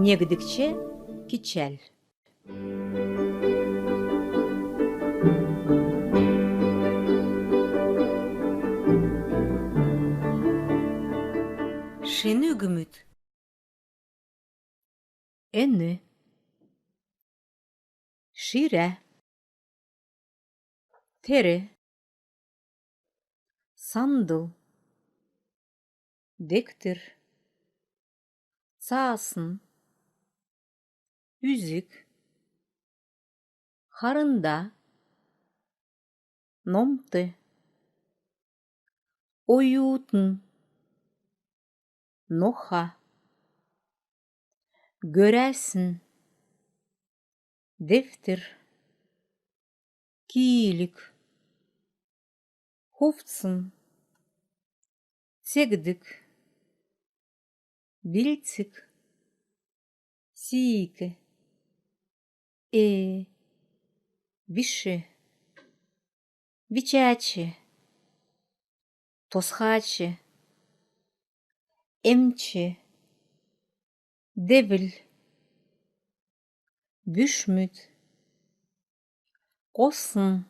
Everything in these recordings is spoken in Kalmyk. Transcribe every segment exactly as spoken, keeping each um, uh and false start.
Негдгч кичәл. Шин үгмүд. Эн. Ширә. Тер. Сандл. Дегтр. Цаасн. Үзг. Харнда. Номт. Оютн. Ноха. Гөрәсн. Девтр. Киилг. Хувцн. Цегдг. Билцг. Сиик. Э. Биш. Бичәч. Тосхач. Эмч. Девл. Бүшмүд. Һосн.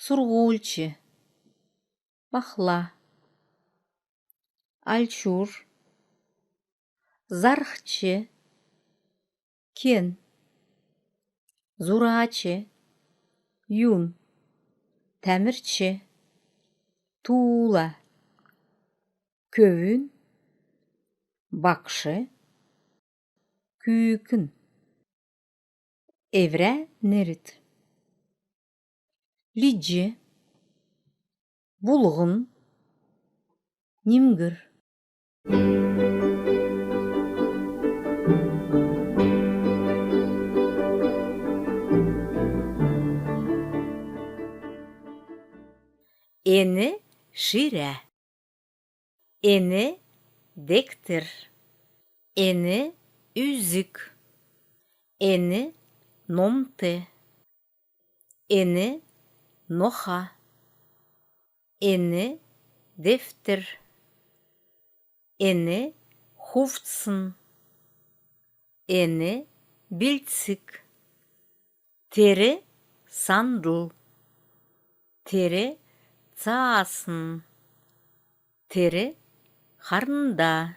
Сурһульч. Махла. Альчур. Зарһч. Кен. Зурач. Юн. Тәмрч. Туула. Көвүн. Багш. Күүкн. Эврә нерд. Лиҗ. Булһн. Нимгр. Эн ширә. Эн дегтр. Эн үзг. Эн номт. Эн ноха. Эн девтр. Эн хувцн. Эн билцг. Тер сандл. Тер цаасн. Тер харнда.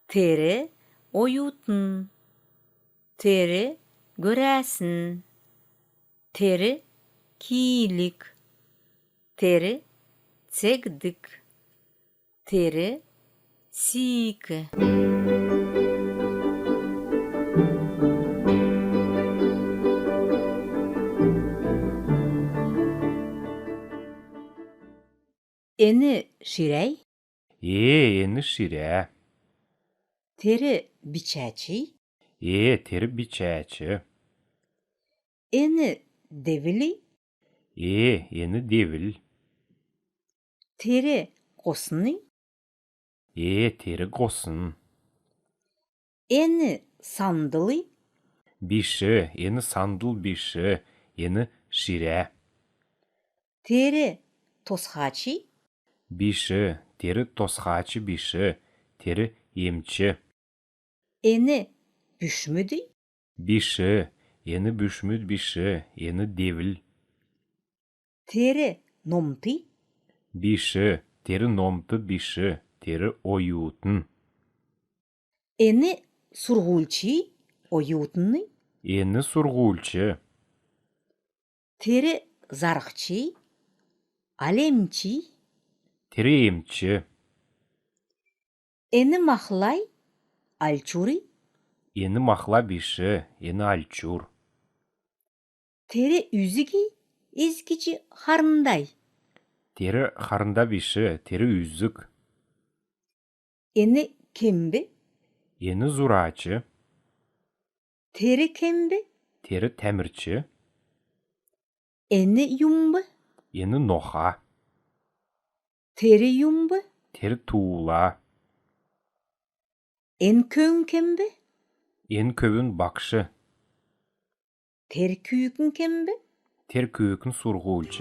Тер оютн. Тер гөрәсн. Тер киилг. Тер цегдг. Тер сиик. Эн ширәй? Э, эн ширә. Тер бичәчий? Э, тер бичәч. Эн девлий? Э, эн девл. Тер һосний? Э, тер һосн. Эн сандлый? Биш, эн сандл биш, эн ширә. Тер тосхачий? Биш, тер тосхач биш, тер эмч. Эн бүшмүдий? Биш, эн бүшмүд биш, эн девл. Тер номтый? Биш, тер номт биш, тер оютн. Эн сурһульчий, оютнный? Эн сурһульч. Тер зарһчий, аль эмчий? Тер эмч. Эн махлай, альчурый? Эн махла биш, эн альчур. Тер үзгий, эс гиҗ харндай? Тер харнда биш, тер үзг. Эн кемб? Эн зурач. Тер кемб? Тер тәмрч. Эн юмб? Эн ноха. Тер юмб? Тер туула. Эн көвүн кемб? Эн көвүн багш. Тер күүкн кемб? Тер күүкн сурһульч.